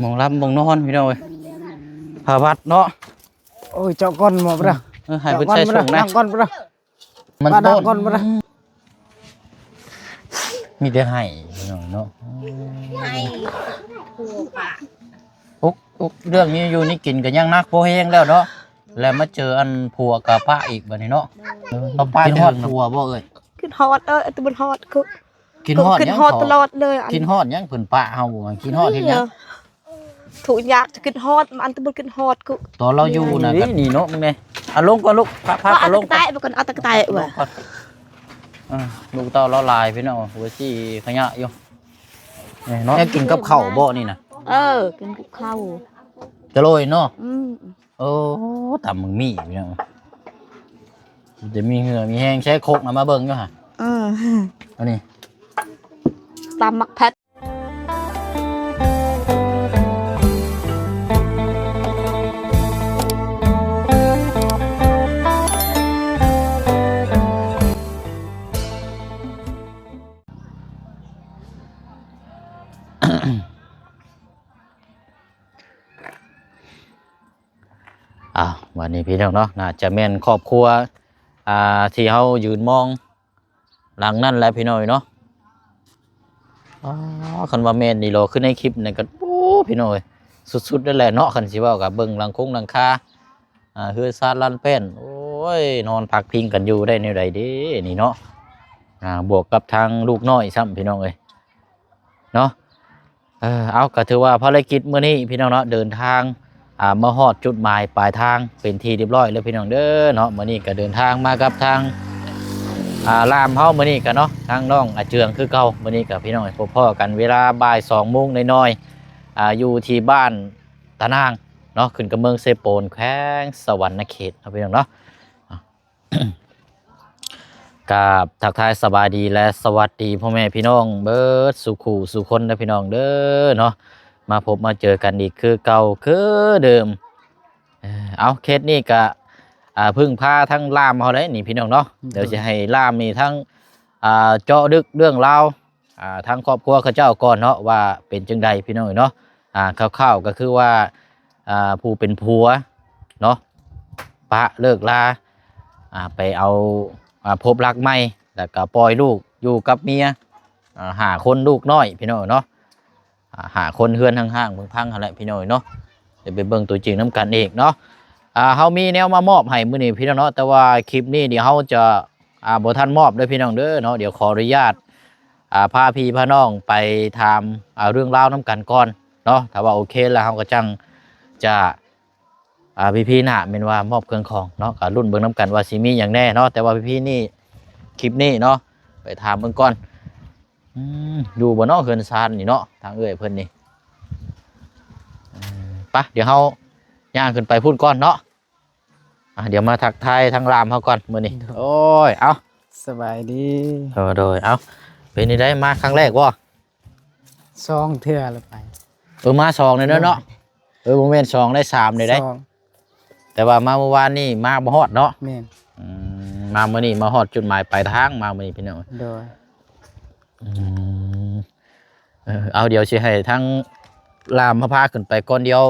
ໝ່ອງຫຼັບໝ່ອງນອນພີ່ນ້ອງເອີຍ ພາວັດເນາະ. ໂອ້ຍ ເຈາະກ່ອນໝໍບໍ່ລະ? ເອີ ໃຫ້ເພິ່ນໃສ່ຖົງນະ ເຈາະກ່ອນບໍ່ລະ? ມັນ ວ່າດັງກ່ອນບໍ່ລະ? ມີແຕ່ໄຫ້ພີ່ນ້ອງເນາະ. ໄຫ້ ໂອ້ ເລື່ອງນີ້ຢູ່ນີ້ກິນກໍຍັງໜັກພໍແຮງແລ້ວເນາະ ແລ້ວມາເຈີອັນຜົວກະປະອີກບັດນີ້ເນາະ. ເອີ ເຮົາປະ ຄິດຮອດຜົວບໍ່ເອີຍ? ຄິດຮອດເອີຍ ແຕ່ບໍ່ຮອດຄື ຄິດຮອດ ຄິດຮອດຕະຫຼອດເລີຍ. ອັນ ຄິດຮອດຫຍັງ ເພິ່ນປະເຮົາບໍ່? ຄິດຮອດເຮັດຫຍັງ? ທຸກຢ່າງຈະຄິດຮອດ ອັນຕະບຸດຄິດຮອດກູ ຕອນລາວຢູ່ນະ. ນີ້ເນາະ ມຶງແນ່ ເອົາລົງກ່ອນລູກ ພາ ພາ ເອົາລົງກ່ອນ ເອົາຕະກະແຕະກ່ອນ ເອີ ລູກເຕົ້າລາວຫຼາຍພີ່ນ້ອງ ຫົວຊີ້ຂະຫຍະຢູ່. ນີ້ເນາະ ແນວກິນກັບເຂົ້າບໍ່ນີ້ນະ? ເອີ ກິນກັບເຂົ້າ ຈະໂລຍເນາະ. ອືມ ໂອ້ ຕຳບັກໝີ່ພີ່ນ້ອງ ຈະມີເຫື່ອມີແຮງ ໃຊ້ຄົກນຳມາເບິ່ງຢູ່ຫະ. ເອີ ອັນນີ້ ຕຳໝາກເຜັດ. ອ້າວ ບັດນີ້ພີ່ນ້ອງເນາະ ໜ້າຈະແມ່ນຄອບຄົວ ອ່າ ທີ່ເຮົາຢືນມອງຫຼັງນັ້ນແຫຼະພີ່ນ້ອງເນາະ. ອໍ ຄັນວ່າແມ່ນອີ່ຫຼໍຄືໃນຄລິບນັ້ນກໍ ໂອ້ ພີ່ນ້ອງເອີຍ ສຸດໆ ນັ້ນແຫຼະເນາະ. ຄັນຊິເວົ້າກໍເບິ່ງຫຼັງຄົງຫຼັງຄາ ອ່າ ເຮືອນຊານລານແປ້ນ ໂອ້ຍ ນອນພັກພິງກັນຢູ່ໄດ້ແນວໃດເດນີ້ເນາະ. ອ່າ ບວກກັບທາງລູກນ້ອຍຊ້ຳ ພີ່ນ້ອງເອີຍ ເນາະ. ເອີ ເອົາ ກໍຖືວ່າພາລະກິດມື້ນີ້ພີ່ນ້ອງເນາະ ເດີນທາງ ອ່າ ມາຮອດຈຸດໝາຍປາຍທາງເປັນທີ່ຮຽບຮ້ອຍແລ້ວພີ່ນ້ອງເດີເນາະ. ມື້ນີ້ກໍເດີນທາງມາກັບທາງ ອ່າ ຫຼານເຮົາ ມື້ນີ້ກໍເນາະ ທາງນ້ອງອາເຈືອງຄືເກົ່າ. ມື້ນີ້ກໍພີ່ນ້ອງພົບພໍ້ກັນເວລາບ່າຍສອງໂມງໜ້ອຍໆ ອ່າ ຢູ່ທີ່ບ້ານຕານາງເນາະ ຂຶ້ນກັບເມືອງເຊໂປນ ແຂວງສະຫວັນນະເຂດເນາະ ພີ່ນ້ອງເນາະ. ກາບທັກທາຍສະບາຍດີ ແລະ ສະຫວັດດີພໍ່ແມ່ພີ່ນ້ອງເບິດສູ່ຄູ່ສູ່ຄົນເດີພີ່ນ້ອງເດີເນາະ. ມາພົບມາເຈີກັນອີກຄືເກົ່າຄືເດີມ. ເອີ ເອົາ ເຂດນີ້ກະ ອ່າ ເພິ່ງພາທາງຫຼານເຮົາໄດ໋ນີ້ພີ່ນ້ອງເນາະ. ໂດຍ ດຽວຊິໃຫ້ຫຼານນີ້ທັງ ອ່າ ເຈາະເລິກເລື່ອງລາວ ອ່າ ທາງຄອບຄົວເຂົາເຈົ້າກ່ອນເນາະ ວ່າເປັນຈັ່ງໃດພີ່ນ້ອງເອີຍເນາະ. ອ່າ ຄ່າວໆ ກໍຄືວ່າ ອ່າ ຜູ້ເປັນຜົວເນາະ ປະເລີກລາ ອ່າ ໄປເອົາ ອ່າ ພົບລັກໃໝ່ ແລ້ວກໍປ່ອຍລູກຢູ່ກັບເມຍ ອ່າ ຫ້າຄົນ ລູກນ້ອຍພີ່ນ້ອງເນາະ. ອ່າ ຫ້າຄົນ ເຮືອນຮ້າງໆ ພັງໆ ຫັ້ນແຫຼະພີ່ນ້ອງເນາະ. ດຽວໄປເບິ່ງຕົວຈິງນຳກັນອີກເນາະ. ອ່າ ເຮົາມີແນວມາມອບໃຫ້ມື້ນີ້ພີ່ນ້ອງເນາະ ແຕ່ວ່າຄລິບນີ້ດຽວເຮົາຈະ ອ່າ ບໍ່ທັນມອບເດີພີ່ນ້ອງເດີເນາະ. ດຽວຂໍອະນຸຍາດ ອ່າ ພາພີ່ພານ້ອງໄປຖາມ ອ່າ ເລື່ອງລາວນຳກັນກ່ອນເນາະ. ຖ້າວ່າໂອເຄແລ້ວ ເຮົາກໍຈັ່ງຈະ ອ່າ ອີພີໜ້າແມ່ນວ່າມອບເຄື່ອງຂອງເນາະ ກໍລຸ້ນເບິ່ງນຳກັນວ່າຊິມີຫຍັງແດ່ເນາະ. ແຕ່ວ່າອີພີນີ້ ຄລິບນີ້ເນາະ ໄປຖາມເບິ່ງກ່ອນ. ອືມ ຢູ່ບໍ່ເນາະ ເຮືອນຊານນີ້ເນາະ ທາງເອື້ອຍເພິ່ນນີ້. ເອີ ໄປ ດຽວເຮົາຍ່າງຂຶ້ນໄປພຸ້ນກ່ອນເນາະ. ອ່າ ດຽວມາທັກທາຍທາງຫຼານເຮົາກ່ອນມື້ນີ້. ໂດຍ ໂອ້ຍ ເອົາ ສະບາຍດີ. ເອີ ໂດຍ ເອົາ ເປັນຈັ່ງໃດ ມາຄັ້ງແລກບໍ່? ສອງເທື່ອແລ້ວໄປ. ເອີ ມາສອງແລ້ວເນາະ. ໂດຍ ເອີ ບໍ່ແມ່ນສອງໄດ້ ສາມໄດ້ ສອງ ແຕ່ວ່າມາມື້ວານນີ້ມາບໍ່ຮອດເນາະ. ແມ່ນ. ອືມ ມາມື້ນີ້ມາຮອດຈຸດໝາຍປາຍທາງ ມາມື້ນີ້ພີ່ນ້ອງ. ໂດຍ. ອືມ ເອີ ເອົາ ດຽວຊິໃຫ້ທາງຫຼານມາພາຂຶ້ນໄປກ່ອນ. ດຽວ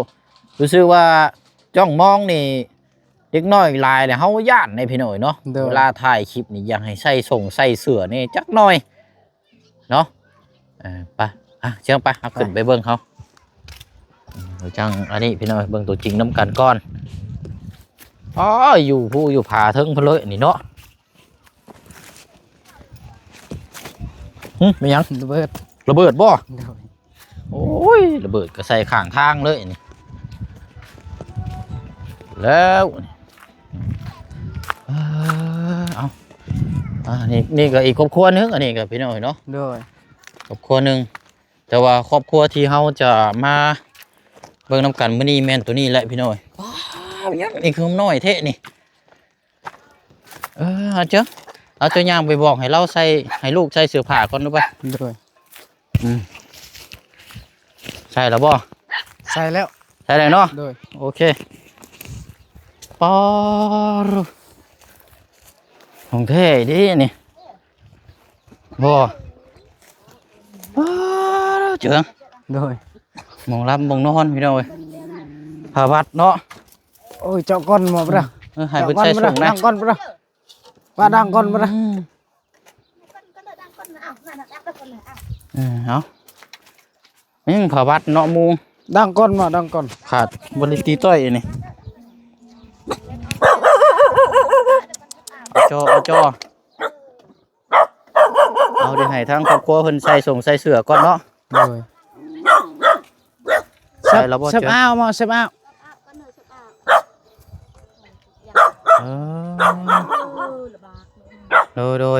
ຮູ້ສຶກວ່າຈ້ອງມອງນີ້ ເດັກນ້ອຍຫຼາຍແລ້ວເຮົາຢ້ານໃດພີ່ນ້ອງເນາະ. ໂດຍ. ເວລາຖ່າຍຄລິບນີ້ ຢາກໃຫ້ໃສ່ສົ່ງໃສ່ເສື້ອແດ່ຈັກໜ້ອຍ ເນາະ. ເອີ ໄປ ອ່ະ ເຊີນໄປ ເຮົາຂຶ້ນໄປເບິ່ງເຮົາ. ເອີ ຈັ່ງອັນນີ້ພີ່ນ້ອງ ເບິ່ງຕົວຈິງນຳກັນກ່ອນ. ອໍ ຢູ່ພູຢູ່ຜາເທິງພຸ້ນເລີຍນີ້ເນາະ. ຫຶ ແມ່ນຫຍັງ? ລະເບີດ. ລະເບີດບໍ່? ໂດຍ. ໂອ້ຍ ລະເບີດກໍໃສ່ຂ້າງທາງເລີຍນີ້ ແລ້ວ. ເອີ ເອົາ ອ່າ ນີ້ ນີ້ກໍອີກຄອບຄົວໜຶ່ງ ອັນນີ້ກໍພີ່ນ້ອງເນາະ. ໂດຍ. ຄອບຄົວໜຶ່ງ ແຕ່ວ່າຄອບຄົວທີ່ເຮົາຈະມາເບິ່ງນຳກັນມື້ນີ້ແມ່ນໂຕນີ້ແຫຼະພີ່ນ້ອງ. ວ້າວ ຫຍັງນີ້ຄືນ້ອຍແທ້ນີ້. ເອີ ເອົາເຈົ້າ ເອົາເຈົ້າຍ່າງໄປບອກໃຫ້ລາວໃສ່ ໃຫ້ລູກໃສ່ເສື້ອຜ້າກ່ອນດູໄປ. ໂດຍ. ອືມ ໃສ່ແລ້ວບໍ່? ໃສ່ແລ້ວ. ໃສ່ແລ້ວເນາະ. ໂດຍ. ໂອເຄ. ປາໂຣ ຂອງແທ້ເດ້ນີ້. ບໍ່ ປາໂຣ ເຈີ. ໂດຍ. ໝ່ອງຫຼັບໝ່ອງນອນພີ່ນ້ອງເອີຍ ພາວັດເນາະ. ໂອ້ຍ ເຈາະກ່ອນໝໍບໍ່ລະ? ເອີ ໃຫ້ເພິ່ນໃສ່ສົ່ງນະ ດັງກ່ອນບໍ່ລະ? ວ່າດັງກ່ອນບໍ່ລະ? ອືມ ເອີ ເອົາ ຍັງພາວັດເນາະໝູ່ ດັງກ່ອນໝໍ ດັງກ່ອນ ຂາດບໍ່ໄດ້ຕີຕ້ອຍອັນນີ້ ເອົາຈໍ່ ເອົາຈໍ່. ເອົາ ດຽວໃຫ້ທາງຄອບຄົວເພິ່ນໃສ່ສົ່ງໃສ່ເສື້ອກ່ອນເນາະ. ໂດຍ ໃສ່ແລ້ວບໍ່? ເຊັບອາວ ເຊັບອາວ ເອີ ໂດຍ ໂດຍ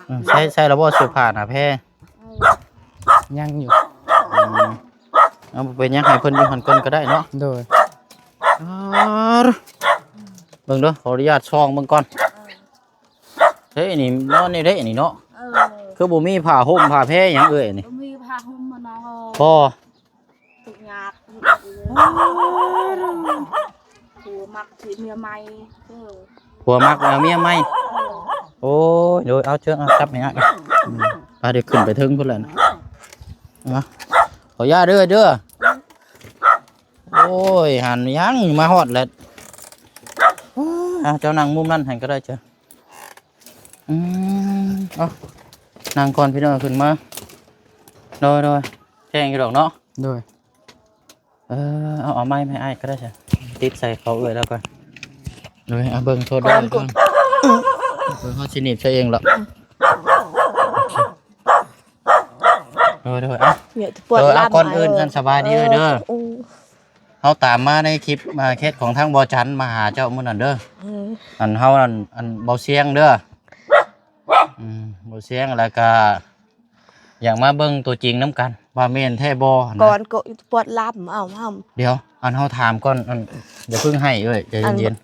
ເອີ ໃສ່ ໃສ່ແລ້ວບໍ່ເສື້ອຜ້າໜ້າແພ? ຍັງຢູ່ ອືມ ເອົາ ບໍ່ເປັນຫຍັງ ໃຫ້ເພິ່ນຢູ່ຫັ້ນກ່ອນກໍໄດ້ເນາະ. ໂດຍ ອາ ເບິ່ງເດີ ຂໍອະນຸຍາດສ່ອງເບິ່ງກ່ອນ. ເອີ ເດ້ ນີ້ນອນນີ້ເດ້ນີ້ເນາະ. ເອີ ຄືບໍ່ມີຜ້າຫົ່ມຜ້າແພຫຍັງເອີຍນີ້? ບໍ່ມີຜ້າຫົ່ມມານອນ. ບໍ່ ທຸກຍາກຢູ່ເອີຍ. ຜົວມັກຊິເມຍໃໝ່. ເອີ ຜົວມັກເອົາເມຍໃໝ່. ເອີ ໂອ້ຍ ໂດຍ ເອົາເຈີ ເອົາຈັບໃຫ້ອ້າຍ ອືມ ໄປ ດຽວຂຶ້ນໄປເທິງພຸ້ນແຫຼະນະ. ເອົາ ຂໍຢ່າເດີ ເດີ. ໂອ້ຍ ຫັນຍັງມາຮອດແລ້ວ. ເຈົ້ານັ່ງມຸມນັ້ນໃຫ້ກໍໄດ້ເຈົ້າ. ອືມ ເອົາ ນັ່ງກ່ອນພີ່ນ້ອງ ຂຶ້ນມາ. ໂດຍ ໂດຍ ແຈ້ງຢູ່ດອກເນາະ. ໂດຍ ເອີ ເອົາ ເອົາໄມ້ມາໃຫ້ອ້າຍກໍໄດ້ຊະ ຕິດໃສ່ເຂົາເອື້ອຍແລ້ວກ່ອນ. ໂດຍ ເອົາເບິ່ງໂທດເດີ ເບິ່ງ ເຮົາຊິໜີບໃສ່ເອງດອກ. ໂດຍ ໂດຍ ເອົາ ເອີ ເອົາ ກ່ອນອື່ນ ເອີ ຊັ້ນສະບາຍດີເດີ. ເອີ ເຮົາຕາມມາໃນຄລິບ ອ່າ ເຂດຂອງທາງບໍ່ຈັນມາຫາເຈົ້າມື້ນັ້ນເດີ. ເອີ ອັນເຮົາ ອັນ ອັນເບົາຊຽງເດີ. ອືມ ເບົາຊຽງ ແລ້ວກະຢາກມາເບິ່ງຕົວຈິງນຳກັນ ວ່າແມ່ນແທ້ບໍ່ຫັ້ນນະ. ກ່ອນກໍປວດລຳ ເອົາ ເອົາ ດຽວ ອັນເຮົາຖາມກ່ອນ ອັນ ຢ່າເພິ່ງໃຫ້ເອີຍ ໃຈເຢັນໆ.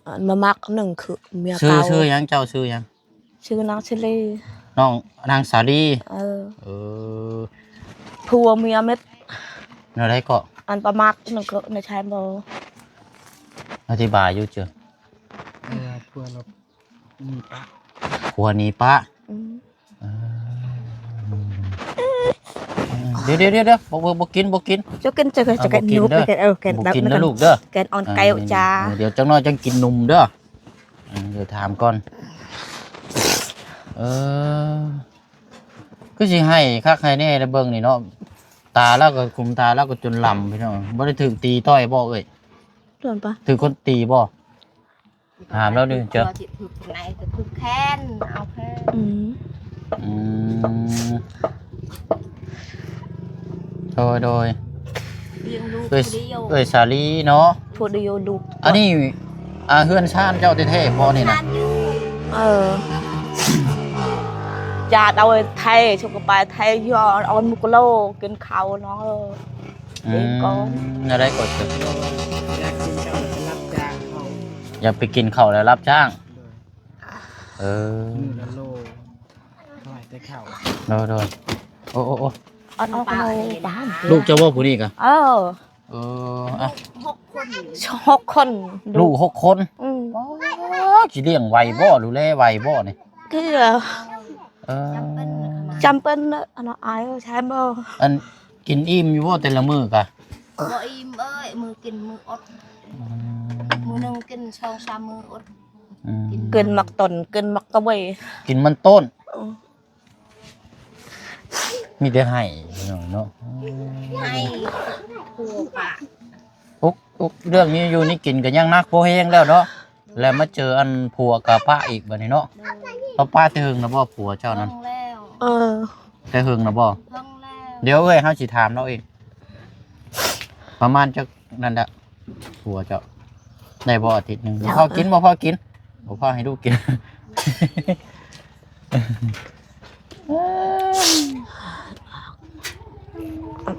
ອັນມາມັກໜຶ່ງຄືເມຍເກົ່າ. ຊື່ຫຍັງເຈົ້າ? ຊື່ຫຍັງ? ຊື່ນາງສາລີ. ນ້ອງນາງສາລີ. ເອີ ເອີ ຜົວເມຍເມັດ. ແນວໃດເກາະ? ອັນປະມັກໜຶ່ງຄືນາຍຊາຍບໍ່? ອະທິບາຍຢູ່ເຈີ. ເອີ ຜົວລາວໜີປະ. ຜົວໜີປະ. ອືມ ເອີ ເອີ ດຽວໆໆ ບໍ່ ບໍ່ ບໍ່ກິນ ບໍ່ກິນ. ເຈົ້າກິນ ເຈົ້າ ເຈົ້າ ເຈົ້າ ບໍ່ກິນເດີ ເອີ ບໍ່ກິນເດີລູກເດີ ແກນອ່ອນແກ້ວຈ້າ. ເອີ ດຽວຈັກໜ້ອຍຈັ່ງກິນນົມເດີ. ເອີ ດຽວຖາມກ່ອນ. ເອີ ຄືຊິໃຫ້ຄັກໃຫ້ແນ່ເດີ ເບິ່ງນີ້ເນາະ. ຕາລາວກໍ ຂຸມຕາລາວກໍຈົນລຳ ພີ່ນ້ອງ. ບໍ່ໄດ້ຖືກຕີຕ້ອຍບໍ່ເອີຍ? ໂດນປະ? ຖືກຄົນຕີບໍ່? ຖາມລາວດູເຈົ້າ. ຖືກແຂນ ເອົາແຂນ. ອືມ ອືມ ໂດຍ ໂດຍ. ລ້ຽງລູກ ເອີຍ ຜູ້ດຽວ ເອີຍ ສາລີເນາະ ຜູ້ດຽວລູກ. ອັນນີ້ ອ່າ ເຮືອນຊານເຈົ້າແທ້ໆບໍ່ນີ້ນະ? ເອີ ຈາດເອົາໄວ້ໄທ ຊຸກກະປາຍໄທ ຢູ່ເອົາໝູກະໂລ ກິນເຂົ້ານ້ອງເອີຍ. ອືມ ເອງກໍ ແນວໃດກໍຈະ ຢາກກິນເຂົ້າແລ້ວໄປຮັບຈ້າງເຂົາ. ຢາກໄປກິນເຂົ້າແລ້ວຮັບຈ້າງ. ໂດຍ ເອີ ມື້ລະໂລ ຖວາຍແຕ່ເຂົ້າ. ໂດຍ ໂດຍ. ໂອ້ ໂອ້ ໂອ້ ເອົາ ເອົາ ເອົາ ລູກເຈົ້າບໍ່ຜູ້ນີ້ກະ? ເອີ ເອີ ອ່ະ ຫົກຄົນ ຫົກຄົນ ລູກຫົກຄົນ. ອືມ ອໍ ຊິລ້ຽງໄຫວບໍ່? ດູແລໄຫວບໍ່ນີ້? ຄື ເອີ ຈຳເປັນ ອັນນັ້ນ ອ້າຍເອີຍ ໃຊ່ບໍ່? ອັນ ກິນອີ່ມຢູ່ບໍ່ແຕ່ລະມື້ກະ? ບໍ່ອີ່ມເອີຍ ມື້ກິນມື້ອົດ. ອືມ ມື້ໜຶ່ງກິນສອງສາມມື້ອົດ. ອືມ ກິນໝາກຕົ້ນ ກິນໝາກກະເວີຍ ກິນມັນຕົ້ນ. ເອີ ມີແຕ່ໄຫ້ເນາະ ໄຫ້ ຜົວປະ. ອຸກ ອຸກ ເລື່ອງມີຢູ່ມີກິນກໍຍັງໜັກພໍແຮງແລ້ວເນາະ ແລ້ວມາເຈີອັນຜົວກະປະອີກບັດນີ້ເນາະ. ໂດຍ ເຂົາປະແຕ່ເຫິງແລ້ວບໍ່ ຜົວເຈົ້ານັ້ນ? ເອີ ແຕ່ເຫິງແລ້ວບໍ່? ເຫິງແລ້ວ. ດຽວເອີຍ ເຮົາຊິຖາມລາວເອງ ປະມານຈັກນັ້ນແຫຼະ ຜົວເຈົ້າ. ໄດ້ບໍ່ອາທິດໜຶ່ງ? ບໍ່ພໍກິນ ບໍ່ພໍກິນ ບໍ່ພໍໃຫ້ລູກກິນ.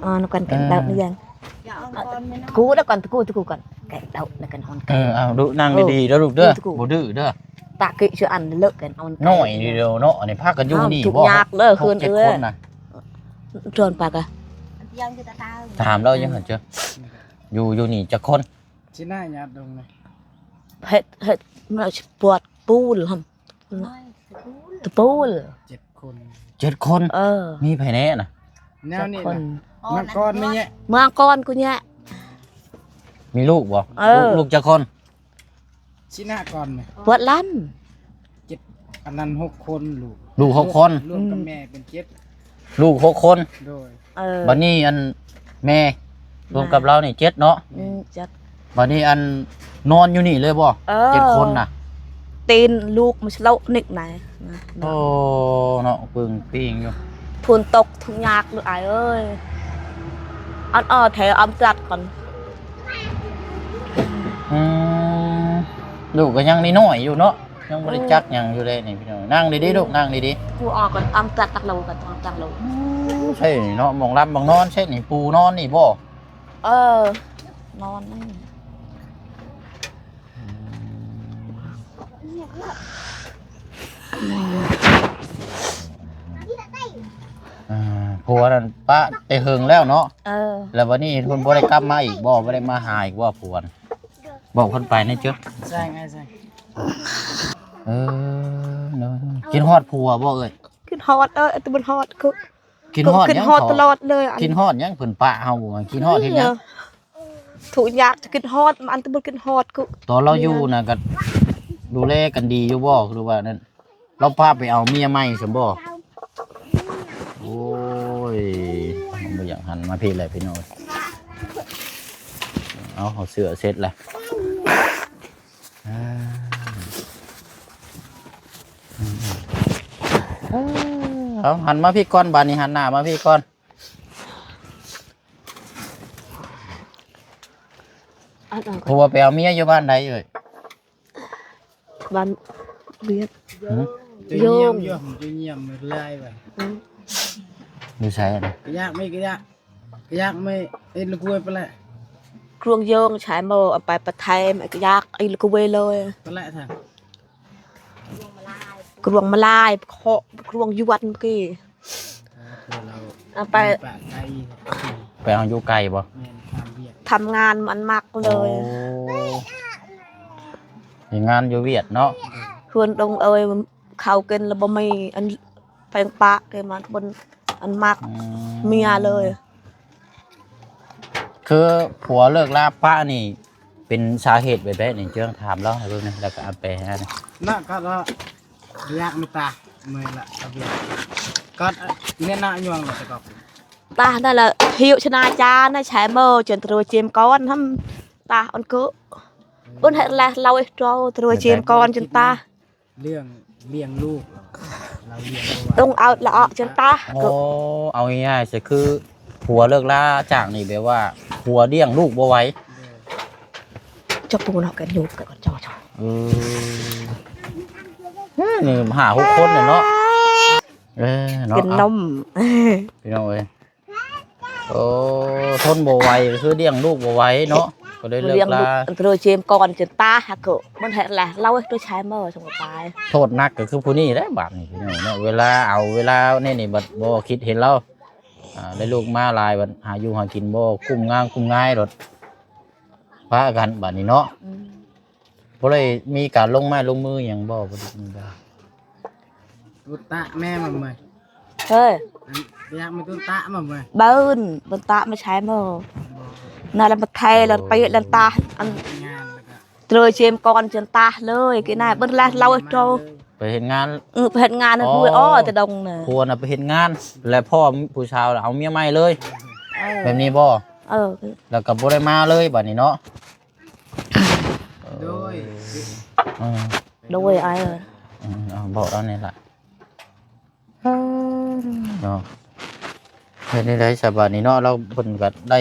ອ່ອນໆ ກັນ ກັນ ເອີ ເດົານີ້ຍັງ ຕະກູ ເດີກ່ອນ ຕະກູ ຕະກູກ່ອນ ກັນເດົາ ກັນອ່ອນ ເອີ ເອົາ ລູກນັ່ງດີໆ ເດີລູກເດີ ເອີ ຕະກູ ບໍ່ດື້ເດີ ຕະກິຊື່ອັນເລີກ ກັນອ່ອນ ໜ້ອຍນີ້ດຽວເນາະ. ອັນນີ້ພາກັນຢູ່ນີ້ບໍ່? ທຸກຍາກເດີ ເຮືອນເອີຍ ຫົກເຈັດຄົນນະ. ຊວນປາກະ ຖາມລາວຢູ່ຫັ້ນເຈີ ຢູ່ ຢູ່ນີ້ຈັກຄົນ? ຊິໜ້າຍາດດົງນະ ເຮັດ ເຮັດ ມັນຊິປວດປູລຫັ້ນ ຕະປູລ ເຈັດຄົນ ເຈັດຄົນ. ເອີ ມີໃຜແນ່ນະ? ແນວນີ້ນະ ມາກ່ອນແມ່ນແຍະ ມາກ່ອນກູແຍະ. ມີລູກບໍ່? ເອີ ລູກ ລູກຈັກຄົນ? ຊິນະກ່ອນແມ່ ເບິດລຳ ເຈັດ ອັນນັ້ນຫົກຄົນລູກ ລູກຫົກຄົນ ລວມກັບແມ່ເປັນເຈັດ ລູກຫົກຄົນ ໂດຍ ເອີ ບັດນີ້ອັນແມ່ ແມ່ ລວມກັບລາວນີ້ເຈັດເນາະ ອືມ ເຈັດ ບັດນີ້ອັນນອນຢູ່ນີ້ເລີຍບໍ່? ເອີ ເຈັດຄົນນະ ຕີນລູກມັນສະໂລະນິກໄນ ໂອ້ ເນາະ ປຶງປີ້ງຢູ່ ຝົນຕົກທຸກຍາກເລີຍອ້າຍເອີຍ ອັນເອີ ແຖວອຳຕາດກ່ອນ ອືມ ລູກກໍຍັງນ້ອຍໆຢູ່ເນາະ ຍັງບໍ່ໄດ້ຈັກຫຍັງຢູ່ເດ້ນີ້ພີ່ນ້ອງ ນັ່ງດີໆລູກ ນັ່ງດີໆ ກູອອກກ່ອນ ອຳຕາດຕັກໂລກັນ ອຳຕາດໂລ ໃຊ່ນີ້ເນາະ ໝ່ອງຫຼັບໝ່ອງນອນໃຊ່ນີ້ ປູນອນນີ້ບໍ່? ເອີ ນອນນີ້ ອືມ ອ່າ ຜົວນັ້ນປະແຕ່ເຫິງແລ້ວເນາະ ເອີ ແລ້ວບັດນີ້ເພິ່ນບໍ່ໄດ້ກັບມາອີກບໍ່? ບໍ່ໄດ້ມາຫາອີກບໍ່ຜົວ? ບອກເພິ່ນໄປແດ່ເຈົ້າ ໃຊ່ ໃຊ່ ເອີ ເນາະ ຄິດຮອດຜົວບໍ່ເອີຍ? ຄິດຮອດເອີຍ ແຕ່ບໍ່ຮອດຄື ຄິດຮອດຫຍັງ? ຄິດຮອດຕະຫຼອດເລີຍ ຄິດຮອດຫຍັງ? ເພິ່ນປະເຮົາບໍ່? ຄິດຮອດເຮັດຫຍັງ? ທຸກຢ່າງຈະຄິດຮອດ ອັນຕະບໍ່ຄິດຮອດຄື ຕອນລາວຢູ່ນະກໍດູແລກັນດີຢູ່ບໍ່ ຫຼືວ່ານັ້ນ? ລາວພາໄປເອົາເມຍໃໝ່ຊັ້ນບໍ່? ໂອ້ຍ ບໍ່ຢາກຫັນມາພີ້ແຫຼະພີ່ນ້ອງ ເອົາ ເອົາເສື້ອເສັດລະ. ອ່າ ເອົາ ຫັນມາພີ້ກ່ອນ ບາດນີ້ຫັນໜ້າມາພີ້ກ່ອນ. ອັນນັ້ນ ຜົວໄປເອົາເມຍຢູ່ບ້ານໃດເອີຍ? ບ້ານວຽດ ຫື? ຢູ່ຢ້ຽມ ຢູ່ຢ້ຽມ ຢູ່ຢ້ຽມເລີຍວ່າ ອືມ ຢູ່ໃສຫັ້ນນະ? ກະຢາກ ໄມ່ກະຢາກ ກະຢາກ ໄມ່ເອັດລະກວຍປະແລະ ກວງໂຍງ ໃຊ້ໝໍ້ເອົາໄປປະໄທ ໄມ່ກະຢາກ ເອັດລະກວຍເລີຍປະແລະ ທາງ ກວງມະລາຍ ເຄາະ ກວງຍວນກີ້ ເອົາໄປ ໄປເອົາຢູ່ໄກບໍ່? ແມ່ນ ທຳວຽກ ທຳງານມັນມັກເລີຍ ໂອ້ ເຮັດງານຢູ່ວຽດເນາະ ເພື່ອນດົງເອີຍ ເຂົ້າກິນລະບໍ່ມີ ອັນແພງປະເກມັນເພິ່ນ ອັນມັກ ອືມ ເມຍເລີຍ ຄືຜົວເລີກລາປະນີ້ ເປັນສາເຫດແບບໃດນີ້ ເຈົ້າຖາມລາວໃຫ້ເບິ່ງແດ່ ແລ້ວກໍເອົາໄປໃຫ້ນະ ນະ ກໍລະຢາກມາຕາເມື່ອຍລະ ກໍເປັນ ກໍແນະນະຍວງລະ ແຕ່ກໍຕານັ້ນລະ ຫິວຊະນາຈານນະ ໃຊ້ເມີ ຈົນຕຣວຍເຈມກ່ອນ ທຳຕາອັນກໍ ເບິ່ງໃຫ້ລະ ລາວເອໂຕ ຕຣວຍເຈມກ່ອນ ຈົນຕາ ເລື່ອງລ້ຽງລູກ ລາວລ້ຽງບໍ່ໄຫວ ຕ້ອງເອົາລະອອກຈັນຕາ ໂອ້ ເອົາງ່າຍໆ ຊິຄືຜົວເລີກລາຈາກນີ້ ແບບວ່າຜົວລ້ຽງລູກບໍ່ໄຫວ ເຈົ້າປູເນາະ ກັນຢູ່ກັນເຈົ້າ ເອີ ນີ້ຫ້າຫົກຄົນເນາະ ເອີ ເນາະ ເປັນນົມ ພີ່ນ້ອງເອີຍ. ໂອ້ ທົນບໍ່ໄຫວ ກໍຄືລ້ຽງລູກບໍ່ໄຫວເນາະ ກໍເລີຍເລີກລາ ໂຕເຈມກ່ອນຈົນຕາຫາກມັນແຮງລະ ລາວໂຕຊາຍເມີສະໝໍຕາຍ ໂທດໜັກກໍຄືຜູ້ນີ້ແຫຼະບາດນີ້ພີ່ນ້ອງເນາະ ເວລາເອົາເວລານີ້ນີ້ບັດບໍ່ຄິດເຫັນລາວ ອ່າ ໄດ້ລູກມາຫຼາຍບັດຫາຢູ່ຫາກິນບໍ່ກຸ້ມງາມກຸ້ມງາຍໂລດ ປະກັນບາດນີ້ເນາະ ອືມ. ບໍ່ໄດ້ມີການລົງໄມ້ລົງມືຫຍັງບໍ່? ບໍ່ໄດ້ມີບໍ່? ຕຸຕະແມ່ມາເມີຍ ເຮີຍ ອັນຢາກມາຕຸຕະມາເມີຍ ເບິ່ນ ເບິ່ນຕະມາໃຊ້ເມີຍ ນາລະມາໄທລະໄປລະຕາ ອັນ ເຕີເຈມກ່ອນຈົນຕາເລີຍ ກິນນາເບິ່ນລະເລົ່າໂຕ ໄປເຮັດງານ ເອີ ໄປເຮັດງານ ອໍ ຜູ້ອໍແຕ່ດົງນະ ຜົວນະໄປເຮັດງານ ແລະພໍ່ຜູ້ສາວເອົາເມຍໃໝ່ເລີຍ ເອີ ແບບນີ້ບໍ່? ເອີ ແລ້ວກໍບໍ່ໄດ້ມາເລີຍບາດນີ້ເນາະ. ໂດຍ ເອີ ໂດຍອ້າຍເອີຍ ເອີ ເອົາບອກລາວແດ່ລະ ເນາະ ເຮັດແນວໃດຊະບາດນີ້ເນາະ ລາວເພິ່ນກໍໄດ້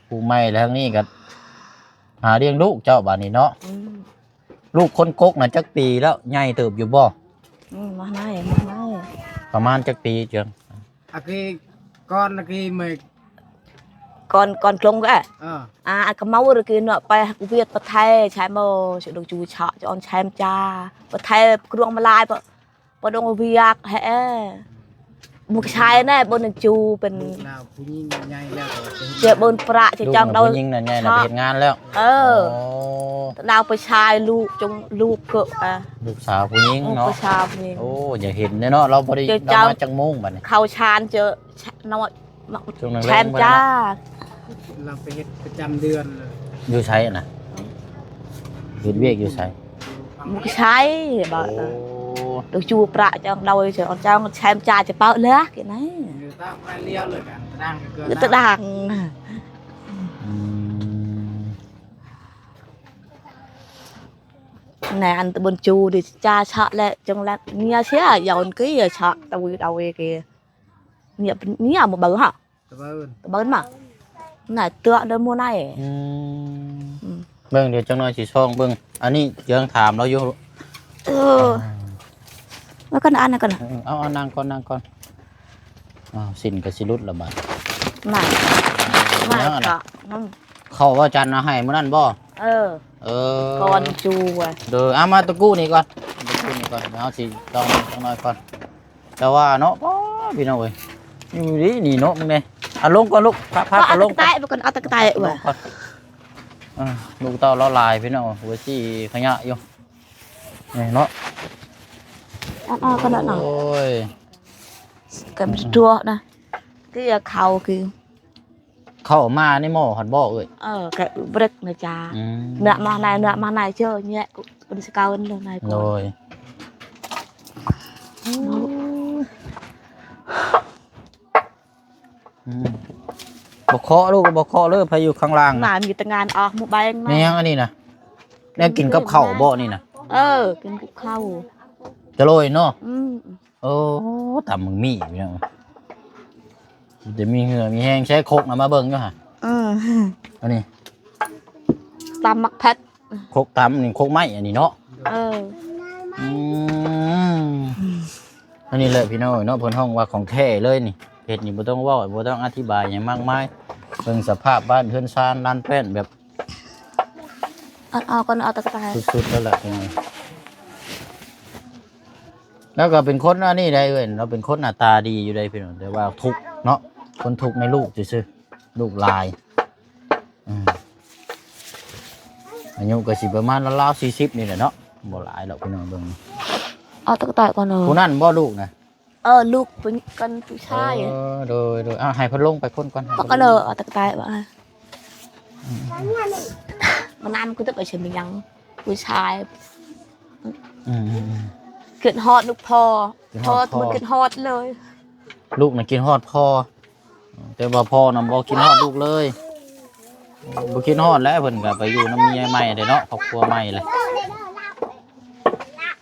ຜູ້ໃໝ່ແລ້ວ ທາງນີ້ກໍຫາລ້ຽງລູກເຈົ້າບາດນີ້ເນາະ ອືມ ລູກຄົນກົກນະຈັກປີແລ້ວ ໃຫຍ່ເຕີບຢູ່ບໍ່? ອືມ ມາໃນ ມາໃນ ປະມານຈັກປີເຈີງ? ອາກີກ່ອນອາກີເມ ກ່ອນ ກ່ອນກົງກະ ເອີ ອາ ອາກະເມົາອາກີເນາະ ໄປຫາວຽດປະໄທ ໃຊ້ເມົາ ສະດຸງຈູສະ ຈອນແຊມຈາ ປະໄທກວງມາລາຍ ປະ ປະດົງວຽກແຮ ບຸກຊາຍແນ່ ບົນນະຈູເປັນ ລູກລາວຜູ້ຍິງໃຫຍ່ແລ້ວ ເຈບົນປະຈະຈອງໂດຍ ຜູ້ຍິງນັ້ນໃຫຍ່ນະ ໄປເຮັດງານແລ້ວ ເອີ ອໍ ລາວໄປຊາຍລູກຈົງລູກເກີະ ອາ ລູກສາວຜູ້ຍິງເນາະ ອືມ ຜູ້ສາວຜູ້ຍິງ ໂອ້ ຢາກເຫັນເດ້ເນາະ ລາວບໍ່ໄດ້ ລາວມາຈັກໂມງບາດນີ້ ເຂົ້າຊານເຈີ ເນາະ ຊ່ວງແລງໆ ແຊມຈ້າ ບໍ່ໄດ້ເນາະ ລາວໄປເຮັດປະຈຳເດືອນເລີຍ. ຢູ່ໃສນະ? ເຮັດວຽກຢູ່ໃສ? ບໍ່ໃສ ບໍ່ ໂອ້ ໂຕຈູປະຈັງໂດຍ ຈັງແຊມຈ້າຈະເປົາເລີຍ ກິນໄດ້ ຢູ່ຕາມໄປລຽວເລີຍ ຕະດັງ ຕະດັງ. ອືມ ແນ ອັນຕະບົນຈູດີຈ້າຊະ ແລະ ຈົງແລະເນຍເຊຍ ຢອນກີ້ຊະ ຕະວີດອາເວເກ ເນຍ ເນຍມາເບິ່ງຫະ ຕະເບິ່ນ ຕະເບິ່ນມາ ນາຍເຕືອເດີໂມນາຍ. ອືມ ອືມ ເບິ່ງ ດຽວຈັກໜ້ອຍຊິສ່ອງເບິ່ງ ອັນນີ້ຍັງຖາມລາວຢູ່. ເອີ ແລ້ວກໍອັນນັ້ນກໍນະ ເອີ ເອົາ ເອົາ ນັ່ງກ່ອນ ນັ່ງກ່ອນ. ອ້າວ ສິ້ນກໍຊິຫຼຸດລະບາດ ນັ້ນ ນັ້ນກໍ ເຂົ້າວ່າຈັນເອົາໃຫ້ມື້ນັ້ນບໍ່? ເອີ ເອີ ກ່ອນຈູວ່າ ໂດຍ ເອົາມາຕະກູ້ນີ້ກ່ອນ ຕະກູ້ນີ້ກ່ອນ ເຮົາຊິຕ້ອງຈັກໜ້ອຍກ່ອນ. ແຕ່ວ່າເນາະ ປ້າ ພີ່ນ້ອງເອີຍ ຢູ່ດີນີ້ເນາະ ມຶງເດ້. ເອົາລົງກ່ອນລູກ ພາ ພາ ເອົາລົງກ່ອນ ເອົາຕະກະແຕະໄປກ່ອນ ເອົາຕະກະແຕະໄປກ່ອນ. ເອີ ລູກເຕົ້າລາວຫຼາຍ ພີ່ນ້ອງ ຫົວຊີ້ຂະຫຍະຢູ່ ນີ້ເນາະ ເອົາ ເອົາກ່ອນເນາະ. ໂອ້ຍ ກັນຕົວນະ ທີ່ເອົາເຂົ້າຄື ເຂົ້າມາໃນໝໍ້ຫັ້ນບໍ່ເອີຍ? ເອີ ກະບຣິກນະຈ້າ. ອືມ ເນາະ ມາໃນ ເນາະ ມາໃນເຈີແຍະ ຄົນສະເກົາເນາະ ໃນກ່ອນ ໂດຍ. ອືມ ບໍ່ເຄາະລູກ ບໍ່ເຄາະເລີຍ ໃຜຢູ່ຂ້າງລ່າງນະ ມີແຕ່ງານອອກໝູ່ແບງນະ. ແມ່ນຫຍັງອັນນີ້ນະ? ແນວກິນກັບເຂົ້າບໍ່ນີ້ນະ? ເອີ ກິນກັບເຂົ້າ ຈະໂລຍເນາະ. ອືມ ໂອ້ ຕຳບັກໝີ່ພີ່ນ້ອງ ຈະມີເຫື່ອມີແຮງ. ໃຊ້ຄົກນະ ມາເບິ່ງຢູ່ຫະ. ເອີ ອັນນີ້ ຕຳໝາກເຜັດ ຄົກຕຳນີ້ ຄົກໄມ້ອັນນີ້ເນາະ. ເອີ ອືມ ອັນນີ້ແຫຼະພີ່ນ້ອງເນາະ ເພິ່ນຮ້ອງວ່າຂອງແທ້ເລີຍນີ້. ເຮັດນີ້ບໍ່ຕ້ອງເວົ້າ ບໍ່ຕ້ອງອະທິບາຍຫຍັງມາກມາຍ. ເບິ່ງສະພາບບ້ານເຮືອນຊານລານແປ້ນແບບ ເອົາ ເອົາກ່ອນ ເອົາຕະກະແຕະ ສຸດໆ ແລ້ວແຫຼະພີ່ນ້ອງ. ລາວກໍເປັນຄົນອັນນີ້ໄດ໋ເອີຍ ລາວເປັນຄົນໜ້າຕາດີຢູ່ໄດ໋ພີ່ນ້ອງ ແຕ່ວ່າທຸກເນາະ ຄົນທຸກໃນລູກຊື່ໆ ລູກຫຼາຍ. ອືມ ອາຍຸກໍຊິປະມານລາວໆ ສີ່ສິບນີ້ແຫຼະເນາະ ບໍ່ຫຼາຍດອກພີ່ນ້ອງ. ເບິ່ງ ເອົາຕະກະແຕະກ່ອນເນາະ. ຜູ້ນັ້ນບໍ່ລູກນະ? ເອີ ລູກເປັນກັນຜູ້ຊາຍ. ເອີ ໂດຍ ໂດຍ ເອົາໃຫ້ເພິ່ນລົງໄປພຸ້ນກ່ອນ ເອົາຕະກະແຕະ ອືມ ມານຳຄືຈະໄປເຊີນຫຍັງ ຜູ້ຊາຍ. ອືມ ຄິດຮອດລູກພໍ່ ຄິດຮອດພໍ່ ພໍ່ມັນຄິດຮອດເລີຍ. ລູກນະຄິດຮອດພໍ່ ແຕ່ວ່າພໍ່ນະບໍ່ຄິດຮອດລູກເລີຍ. ບໍ່ຄິດຮອດແລ້ວ ເພິ່ນກໍໄປຢູ່ນຳເມຍໃໝ່ເດ້ເນາະ ຄອບຄົວໃໝ່ແຫຼະ.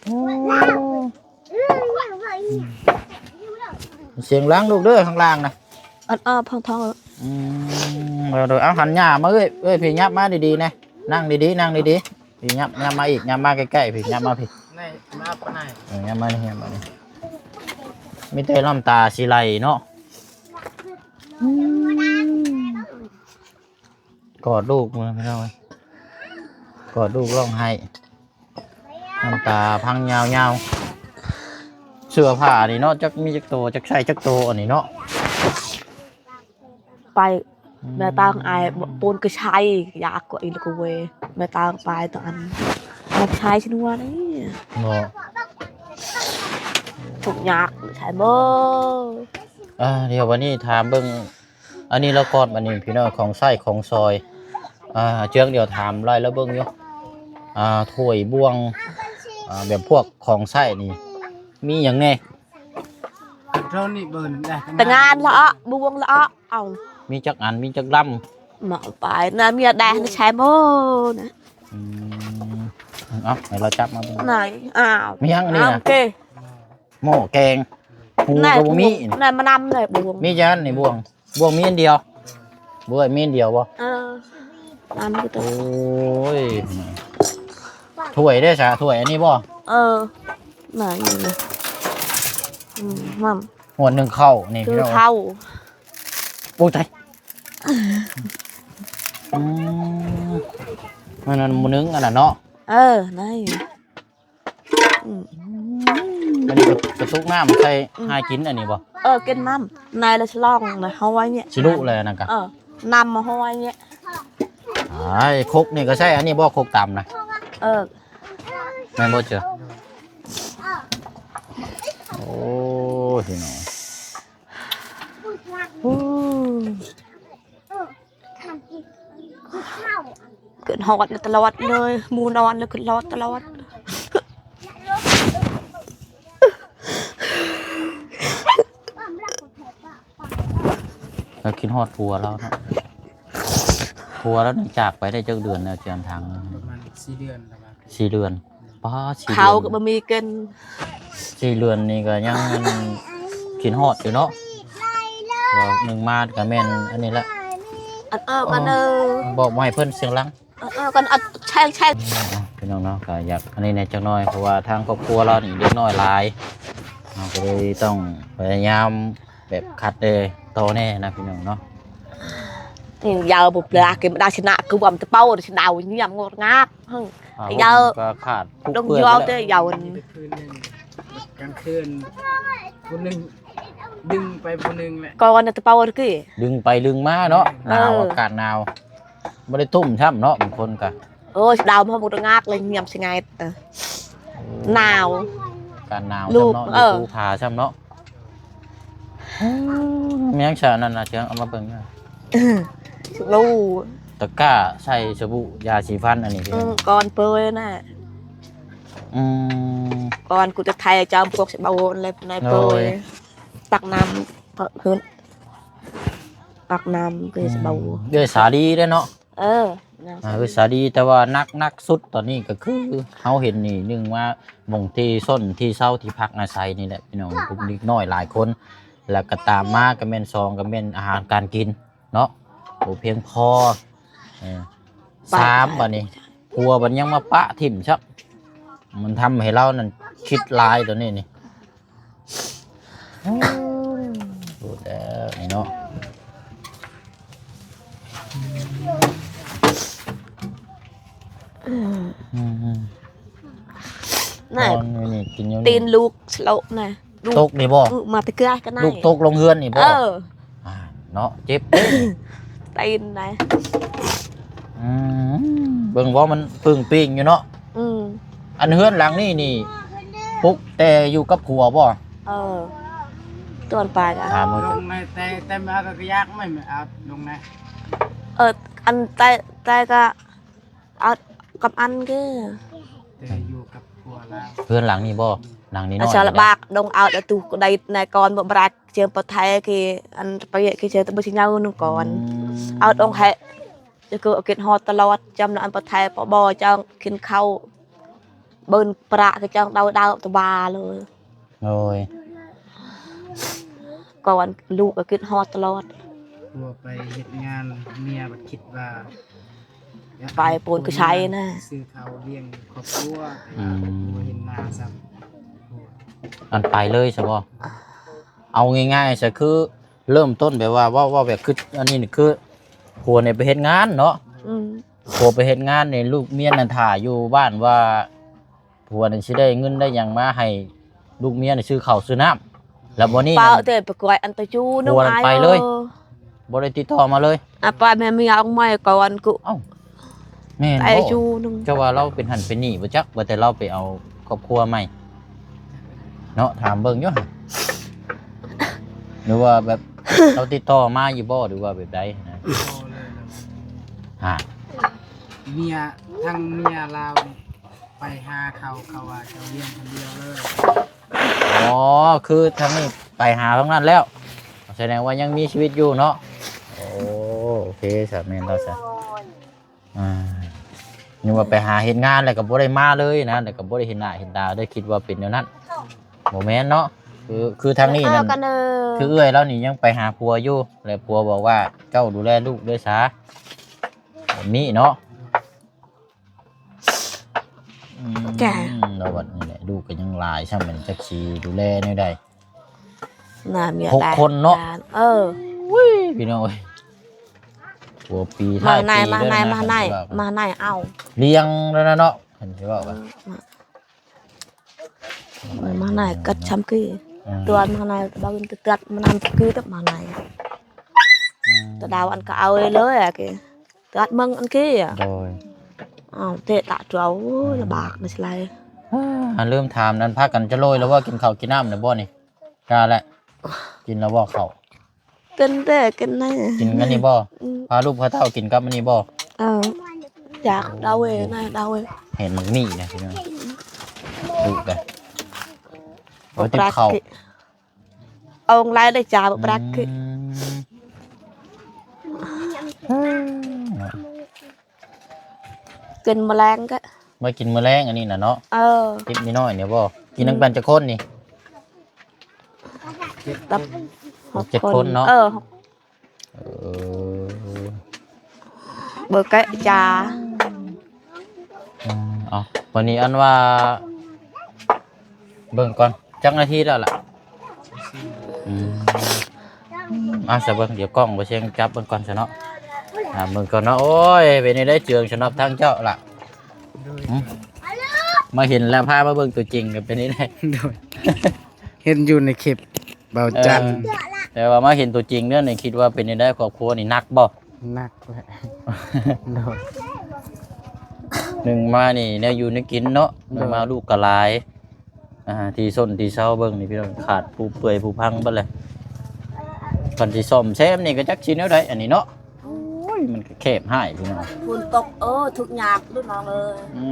ໂອ້ ສຽງດັງລູກເດີ ຂ້າງລ່າງນະ. ອັນ ອອ ພອງໆ. ອືມ ໂດຍໆ. ເອົາ ຫັນຫຍ້າມາເອີຍ ເອີຍ ພີ່ ຫຍັບມາດີໆແດ່ ນັ່ງດີໆ ນັ່ງດີໆ. ພີ່ ຫຍັບ ຫຍັບມາອີກ ຫຍັບມາໃກ້ໆ ພີ່ ຫຍັບມາພີ້ ນີ້ ມາປານໃດ. ເອີ ຫຍັບມານີ້ ຫຍັບມານີ້. ມີແຕ່ນ້ຳຕາຊິໄຫຼເນາະ. ອືມ ກອດລູກ ພີ່ນ້ອງເອີຍ ກອດລູກຮ້ອງໄຫ້ ນ້ຳຕາພັງຍາວໆ. ເສື້ອຜ້ານີ້ເນາະ ຈັກມີຈັກໂຕ ຈັກໃສ່ຈັກໂຕອັນນີ້ເນາະ. ໄປ ອືມ ແມ່ຕາງອາຍ ປູນກະໄຊ ຢາກກວ່າອີກກະເວ ແມ່ຕາງໄປຕອນອັນ ກະໄຊຊິນວານີ້ເນາະ. ທຸກຍາກໃຊ່ບໍ່? ອ່າ ດຽວບັດນີ້ຖາມເບິ່ງ ອັນນີ້ລະກ່ອນ ບັດນີ້ພີ່ນ້ອງ ຂອງໃຊ້ຂອງສອຍ ອ່າ ເຈືອງດຽວຖາມໄລ່ລະເບິ່ງຢູ່ ອ່າ ຖ້ວຍບ່ວງ ອ່າ ແບບພວກຂອງໃຊ້ນີ້ ມີຫຍັງແດ່? ແຕ່ງານລະເອາະ ບ່ວງລະເອາະ ເອົາ ມີຈັກອັນ ມີຈັກລຳ? ມາໄປນະ ເມຍແດນະ ໃຊ້ໝົດນະ. ອືມ ເອົາ ໃຫ້ລາວຈັບມາເບິ່ງ ໄດ້. ອ້າວ ມີຫຍັງອັນນີ້ນະ? ໂອເຄ ໝໍ້ແກງ ຫູກໍບໍ່ມີ. ນັ້ນມານຳເລີຍບ່ວງ ມີຈັກອັນນີ້ບ່ວງ? ບ່ວງມີອັນດຽວ ບ່ວງມີອັນດຽວບໍ່? ເອີ ນຳຄືໂຕ. ໂອ້ຍ ຖ້ວຍເດ້ຊະ ຖ້ວຍອັນນີ້ບໍ່? ເອີ ນະ ນີ້ ອືມ ຫວນໜຶ້ງເຂົ້ານີ້ ຄືເຂົ້າ ໂອ້ຍ ຕາຍ. ອືມ ອັນນັ້ນໝູໜຶ້ງອັນນັ້ນເນາະ. ເອີ ໄດ້. ອືມ ອັນນີ້ກະ ກະຕຸກນ້ຳໃສ່ ອືມ ຫາກິນອັນນີ້ບໍ່? ເອີ ກິນນ້ຳ ໃນລະສະລອງນະ ເຮົາໄວ້ນີ້ ຊິລຸແລ້ວນັ້ນກະ. ເອີ ນ້ຳມາຫ້ອຍນີ້. ອ້າຍ ຄົກນີ້ກະໃຊ້ອັນນີ້ບໍ່ ຄົກຕຳນະ? ເອີ ແມ່ນບໍ່ເຈີ? ໂອ້ຍ ພີ່ນ້ອງ ໂອ້ ຂຶ້ນຮອດຕະຫຼອດເລີຍ ໝູ່ນອນແລ້ວຂຶ້ນຮອດຕະຫຼອດ. ກໍຄິດຮອດຜົວລາວເນາະ. ຜົວລາວນີ້ຈາກໄປໄດ້ຈັກເດືອນແລ້ວ ຈຽນທາງ? ປະມານສີ່ເດືອນແລ້ວວ່າ. ສີ່ເດືອນ. ປ້າ ສີ່ເດືອນ ເຂົາກໍບໍ່ມີກິນ. ສີ່ເດືອນນີ້ກໍຍັງຄິດຮອດຢູ່ເນາະ. ວ່າໜຶ່ງມາກໍແມ່ນອັນນີ້ແຫຼະ ອັນເອີກັນເອີ ບອກບໍ່ໃຫ້ເພິ່ນສຽງດັງ ເອີກັນອັດແຊງແຊງ. ພີ່ນ້ອງເນາະ ກໍຢາກອັນນີ້ແດ່ຈັກໜ້ອຍ ເພາະວ່າທາງຄອບຄົວລາວນີ້ເດັກນ້ອຍຫຼາຍ ເຮົາກໍເລີຍຕ້ອງພະຍາຍາມແບບຂັດແດ່ຕໍ່ແດ່ນະ ພີ່ນ້ອງເນາະ. ຍາວບໍ່ປາກິນມາດາຊະນະ ຄືວ່າມັນຕະເປົາຊະນາວຍາມງອດງາກ ຍາວກໍຂາດຜູ້ເປື້ອນແລ້ວ ຍາວ ຄືນໜຶ່ງ ກາງຄືນຜູ້ໜຶ່ງດຶງໄປຜູ້ໜຶ່ງແຫຼະ ກ່ອນຕະເປົາກີ້ ດຶງໄປດຶງມາເນາະ. ໜາວ ອາກາດໜາວ ບໍ່ໄດ້ຕຸ້ມຊ້ຳເນາະ ບາງຄົນກະ ໂອ້ຍ ດາວມາໝົດງາກເລີຍ ຍາມສະຫງາຍ ເອີ ໜາວ ການໜາວຊ້ຳເນາະ ຢູ່ພູຜາຊ້ຳເນາະ. ແມ່ນຫຍັງຊະ ອັນນັ້ນນະ ເຈີ ເອົາມາເບິ່ງ ເອີ ສະບູ່ ຕະກ້າໃສ່ສະບູ່ ຢາສີຟັນ ອັນນີ້ ເອີ ກ່ອນເປີຍນະ. ອືມ ກ່ອນກູຈະໄທຈອມພວກສະບູ່ ແລ້ວໃນເປີຍ ໂດຍ ຕັກນ້ຳ ເພິ່ນ ຕັກນ້ຳຄືສະບູ່ ເອື້ອຍສາລີເດ້ເນາະ. ເອີ ອ່າ ເອື້ອຍສາລີ ແຕ່ວ່າໜັກ ໜັກສຸດຕອນນີ້ກໍຄືເຮົາເຫັນນີ້ ໜຶ່ງວ່າໝ່ອງທີ່ຊົນທີ່ເຊົາທີ່ພັກອາໄສນີ້ແຫຼະ ພີ່ນ້ອງ ເດັກນ້ອຍຫຼາຍຄົນ ແລ້ວກໍຕາມມາກໍແມ່ນ ສອງ ກໍແມ່ນອາຫານການກິນເນາະ ບໍ່ພຽງພໍ. ເອີ ສາມ ບາດນີ້ຜົວບັດຍັງມາປະຖິ້ມຊ້ຳ ມັນທຳໃຫ້ລາວນັ້ນຄິດຫຼາຍຕອນນີ້ນີ້. ໂອ້ ໂຫດແລ້ວນີ້ເນາະ. ອືມ ອືມ ອືມ ນັ້ນ ຕອນນີ້ກິນຢູ່ ຕີນລູກສະໂລະນະ ລູກຕົກນີ້ບໍ່? ອື ມາແຕ່ເກືອກັນ ລູກຕົກລົງເຮືອນນີ້ບໍ່? ເອີ ອ່າ ເນາະ ເຈັບເດ້ ຕີນນະ. ອືມ ເບິ່ງບໍ່ ມັນປຶ້ງປີ້ງຢູ່ເນາະ. ອືມ ອັນເຮືອນຫຼັງນີ້ນີ້ປຸກແຕ່ຢູ່ກັບຜົວບໍ່? ເອີ ຕອນປາຍກະ ຖາມເບິ່ງ ລົງໃນແຕ່ ແຕ່ມາກໍຢາກໄມ່ເອົາລົງໃນ ເອີ ອັນແຕ່ ແຕ່ກະ ອາ ກັບອັນເກ ແຕ່ຢູ່ກັບຜົວລາວ ເຮືອນຫຼັງນີ້ບໍ່? ຫຼັງນີ້ນ້ອຍ ອາ ລະບາກດົງອາດລະຕຸກໄດ້ໃນກ່ອນບໍ່ບຣາກ ເຈີມປະໄທເກ ອັນປະເຍກເກເຈີຕະບໍ່ຊິຍາວນຳກ່ອນ ອືມ ອາດອົງແຮ ຈະເກີດເກັດຮອດຕະຫຼອດ ຈຳນະອັນປະໄທປະບໍ່ຈາງກິນເຂົ້າ ເບິ່ນປະກະຈາງດາວດາວຕະບາເລີຍ. ໂດຍ ກ່ອນລູກກໍຄິດຮອດຕະຫຼອດ ຜົວໄປເຮັດງານ ເມຍບັດຄິດວ່າໄປໂປນກະໄຊນະ ຊື້ເຂົ້າລ້ຽງຄອບຄົວ ແຕ່ວ່າບໍ່ເຫັນໜ້າຊ້ຳ ອັນໄປເລີຍຊະບໍ່? ເອົາງ່າຍໆຊະ ຄືເລີ່ມຕົ້ນແບບວ່າ ເວົ້າ ເວົ້າແບບຄື ອັນນີ້ນີ້ຄືຜົວນີ້ໄປເຮັດງານເນາະ ອືມ ຜົວໄປເຮັດງານນີ້ ລູກເມຍນັ້ນຖ້າຢູ່ບ້ານວ່າ ຜົວນັ້ນຊິໄດ້ເງິນໄດ້ຫຍັງມາໃຫ້ລູກເມຍນີ້ຊື້ເຂົ້າຊື້ນ້ຳ ແລ້ວບໍ່ນີ້ ປະເຕີໄປກວຍອັນຕະຈູໜຶ່ງ ຜົວນັ້ນໄປເລີຍ ບໍ່ໄດ້ຕິດຕໍ່ມາເລີຍ ອາ ປະແມ່ເມຍອອກໃໝ່ກ່ອນກູ ເອົ້າ ແມ່ນບໍ່? ເຈົ້າວ່າລາວເປັນຫັ້ນເປັນນີ້ບໍ່ຈັກ ວ່າແຕ່ລາວໄປເອົາຄອບຄົວໃໝ່ເນາະ ຖາມເບິ່ງຢູ່ ຫຼືວ່າແບບລາວຕິດຕໍ່ມາຢູ່ບໍ່ ຫຼືວ່າແບບໃດນະ? ຮະ ເມຍ ທັງເມຍລາວນີ້ ໄປຫາເຂົາ ເຂົາວ່າເຈົ້າລ້ຽງຄົນດຽວເລີຍ ອໍ ຄືທາງນີ້ໄປຫາທາງນັ້ນແລ້ວ ສະແດງວ່າຍັງມີຊີວິດຢູ່ເນາະ ໂອ ໂອເຄ ສາແມ່ນແລ້ວສະ ອ່າ ຍັງວ່າໄປຫາເຮັດງານແລ້ວກໍບໍ່ໄດ້ມາເລີຍນະ ແລ້ວກໍບໍ່ໄດ້ເຫັນໜ້າເຫັນຕາ ໄດ້ຄິດວ່າເປັນແນວນັ້ນ ບໍ່ແມ່ນເນາະ ຄື ຄືທາງນີ້ນັ້ນ ຄືເອື້ອຍລາວນີ້ຍັງໄປຫາຜົວຢູ່ ແລະຜົວບອກວ່າເຈົ້າດູແລລູກເດີສາ ແບບນີ້ເນາະ ອືມ ຈ້າ ລາວບັດນີ້ແຫຼະ ລູກກໍຍັງຫຼາຍຊ້ຳ ແມ່ນຈັກຊິດູແລແນວໃດ ໜ້າເມຍ ຫົກຄົນເນາະ ເອີ ອຸ້ຍ ພີ່ນ້ອງເອີຍ ຫົວປີທ້າຍປີ ມາໃນ ມາໃນ ມາໃນ ເອົາ ລ້ຽງແລ້ວນະເນາະ ເຫັນຊິເວົ້າວ່າ ມາໃນກັດຊ້ຳກີ້ ອືມ ຕົວມາໃນດາວກັດມານຳກີ້ກັບມາໃນ ອືມ ຕະດາວອັນກໍເອົາເລີຍອະກີ້ ຕະດາວເມືອງອັນກີ້ອະ ໂດຍ ອ້າວ ເຕະຕະຕົວ ໂອ້ຍ ອືມ ລະບາກນະຊິໄລ ອ່າ ລືມຖາມ ນັ້ນພາກັນຈະໂລຍແລ້ວບໍ່ ກິນເຂົ້າກິນນ້ຳແລ້ວບໍ່ນີ້? ກາແຫຼະ ກິນແລ້ວບໍ່ເຂົ້າ? ກິນແດ່ ກິນແດ່ ກິນອັນນີ້ບໍ່? ອືມ ພາລູກພາເຕົ້າກິນກັບອັນນີ້ບໍ່? ເອີ ຢາກເດົາເອງນະ ເດົາເອງ. ເຫັນມັກມີນະພີ່ນ້ອງ ດຸໄດ໋. ບໍ່ ຕິບເຂົ້າ ເອົາຫຼາຍໄດ້ຈ້າ ບໍ່ປາກຄື ອືມ ກິນມື້ແລງກະ ມາກິນມື້ແລງອັນນີ້ນະເນາະ. ເອີ ຕິບມີນ້ອຍນີ້ບໍ່? ກິນນຳກັນຈັກຄົນນີ້? ເຈັດ ຫົກ ເຈັດຄົນເນາະ. ເອີ ເອີ ເບິ່ງກະຈາ ອືມ ເອົາ ບາດນີ້ອັນວ່າ ເບິ່ງກ່ອນ ຈັກນາທີແລ້ວລະ? ອືມ ອ່າ ສະເບິ່ງ ດຽວກ້ອງບໍ່ຊຽງຈັບເບິ່ງກ່ອນຊະເນາະ. ອ່າ ເບິ່ງກ່ອນເນາະ. ໂອ້ຍ ເປັນຈັ່ງໃດເຈີງສຳລັບທາງເຈົ້າລະ? ຫຶ ມາເຫັນແລ້ວພາມາເບິ່ງຕົວຈິງກໍເປັນຈັ່ງໃດ? ໂດຍ ເຫັນຢູ່ໃນຄລິບເບົາຈັນ ເອີ ແຕ່ວ່າມາເຫັນຕົວຈິງເດີນີ້ ຄິດວ່າເປັນຈັ່ງໃດ? ຄອບຄົວນີ້ໜັກບໍ່? ໜັກແຫຼະ ໂດຍ ໜຶ່ງມານີ້ແນວຢູ່ແນວກິນເນາະ ໂດຍ ມາລູກກໍຫຼາຍ ອ່າ ທີ່ຊົນທີ່ເຊົາເບິ່ງນີ້ພີ່ນ້ອງ ຂາດຜູເປື່ອຍຜູພັງເບິດແຫຼະ. ຄັນຊິສ້ອມແຊມນີ້ກໍຈັກຊິແນວໃດອັນນີ້ເນາະ. ໂອ້ຍ ມັນກໍແຄບຮ້າຍພີ່ນ້ອງ ຝົນຕົກ ເອີ ທຸກຍາກລູກນ້ອງເອີຍ. ອື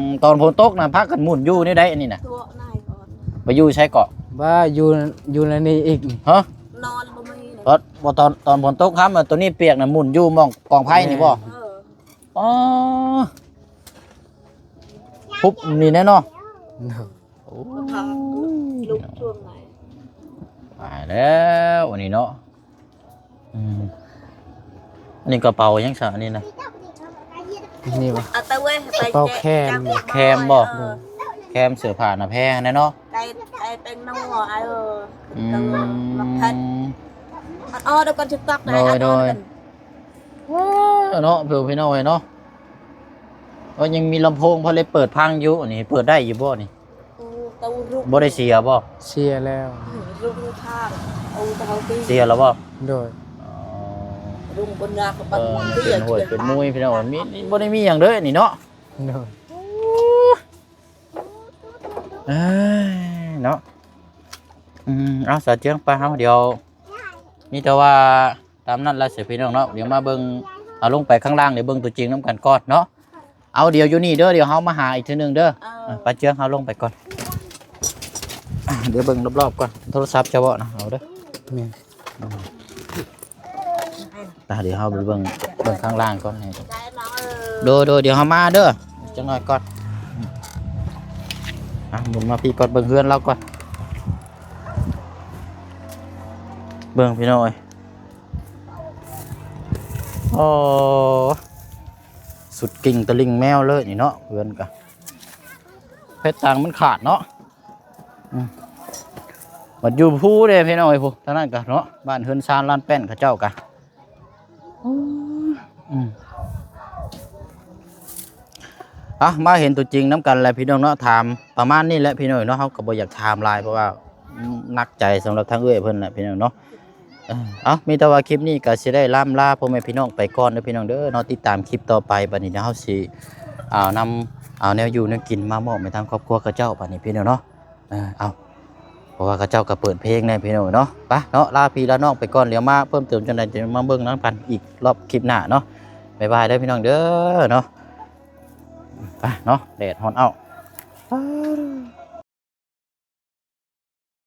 ມ ຕອນຝົນຕົກນະພາກັນໝຸ່ນຢູ່ແນວໃດອັນນີ້ນະ? ຕົວໃນກ່ອນ ໄປຢູ່ໃສເກາະ? ວ່າຢູ່ ຢູ່ໃນນີ້ອີກ ຮະ? ນອນບໍ່ມີ ຕອນ ບໍ່ ຕອນ ຕອນຝົນຕົກຄ່ຳ ຕົວນີ້ປຽກນະ ໝຸ່ນຢູ່ໝ່ອງກອງໄຟນີ້ບໍ່? ແມ່ນ ເອີ ອໍ ປຸບນີ້ແນ່ເນາະ ໂອ້ຍ ລູກຊ່ວງໃດ ຕາຍແລ້ວອັນນີ້ເນາະ. ອືມ ອັນນີ້ກະເປົາຫຍັງຊະອັນນີ້ນະ? ນີ້ຫວາ? ເອົາແຕ່ເວີຍ ກະເປົາແຄມ ແຄມບໍ່? ເອີ ແຄມເສື້ອຜ້າໜ້າແພຫັ້ນແຫຼະເນາະ ໄກ່ ໄກ່ເປັນໜໍ ເອີ ອືມ ມາພັດ ມັນອໍດກັນຈຸກຕັກໄດ້ ໂດຍ ໂດຍ ເນາະ ພີ່ນ້ອງເອີຍເນາະ. ໂອ້ ຍັງມີລຳໂພງ ພໍເລີຍເປີດຟັງຢູ່ ອັນນີ້ເປີດໄດ້ຢູ່ບໍ່ນີ້? ອືມ ບໍ່ໄດ້ເສຍບໍ່? ເສຍແລ້ວ ເສຍແລ້ວບໍ່? ໂດຍ ອໍ ເປັນຫ້ວຍເປັນມຸຍພີ່ນ້ອງ ມີ ບໍ່ໄດ້ມີຫຍັງເດີນີ້ເນາະ ໂດຍ ເອີຍ ເນາະ ອືມ ເອົາ ສາວເຈືອງ ໄປເຮົາ ດຽວ ມີແຕ່ວ່າ ຕາມນັ້ນລະເສຍພີ່ນ້ອງເນາະ ດຽວມາເບິ່ງ ເອົາລົງໄປຂ້າງລ່າງ ດຽວເບິ່ງຕົວຈິງນຳກັນກ່ອນເນາະ. ເອົາ ດຽວຢູ່ນີ້ເດີ ດຽວເຮົາມາຫາອີກເທື່ອໜຶ່ງເດີ ເອີ ອ່ະ ໄປເຈືອງ ເຮົາລົງໄປກ່ອນ ອ່ະ ດຽວເບິ່ງລອບໆກ່ອນ ໂທລະສັບເຈົ້າບໍ່ນະ ເອົາເດີ ແມ່ນ ອືມ ຕາ ດຽວເຮົາໄປເບິ່ງ ເບິ່ງຂ້າງລ່າງກ່ອນ ໂດຍ ໂດຍ ດຽວເຮົາມາເດີ ຈັກໜ້ອຍກ່ອນ ອ່ະ ໝູນມາພີ້ກ່ອນ ເບິ່ງເຮືອນລາວກ່ອນ ເບິ່ງພີ່ນ້ອງເອີຍ ໂອ້ ສຸດກິ່ງຕະລິ່ງແມວເລີຍນີ້ເນາະ ເຮືອນກະ ເພດຕ່າງມັນຂາດເນາະ ອືມ ບັດຢູ່ພູເດ້ພີ່ນ້ອງເອີຍ ພູທາງນັ້ນກະເນາະ ບ້ານເຮືອນຊານລານແປ້ນເຂົາເຈົ້າກະ ອືມ ອືມ ອ່ະ ມາເຫັນຕົວຈິງນຳກັນແຫຼະພີ່ນ້ອງເນາະ ຖາມປະມານນີ້ແຫຼະພີ່ນ້ອງເນາະ ເຮົາກໍບໍ່ຢາກຖາມຫຼາຍ ເພາະວ່າ ອືມ ໜັກໃຈສຳລັບທາງເອື້ອຍເພິ່ນແຫຼະພີ່ນ້ອງເນາະ. ເອີ ເອົ້າ ມີແຕ່ວ່າຄລິບນີ້ກໍຊິໄດ້ລ່ຳລາພໍ່ແມ່ພີ່ນ້ອງໄປກ່ອນເດີພີ່ນ້ອງເດີເນາະ ຕິດຕາມຄລິບຕໍ່ໄປ ບັດນີ້ເຮົາຊິເອົານຳ ເອົາແນວຢູ່ແນວກິນມາມອບໃຫ້ທາງຄອບຄົວເຂົາເຈົ້າ ບັດນີ້ພີ່ນ້ອງເນາະ ເອີ ເອົາ ເພາະວ່າເຂົາເຈົ້າກໍເປີດເພງແດ່ພີ່ນ້ອງເນາະ ໄປເນາະ ລາພີ່ລານ້ອງໄປກ່ອນ ດຽວມາເພີ່ມເຕີມຈັ່ງໃດ ດຽວມາເບິ່ງນຳກັນອີກລອບຄລິບໜ້າເນາະ ບາຍບາຍເດີພີ່ນ້ອງເດີເນາະ ໄປເນາະ ແດດຮ້ອນເອົ້າ.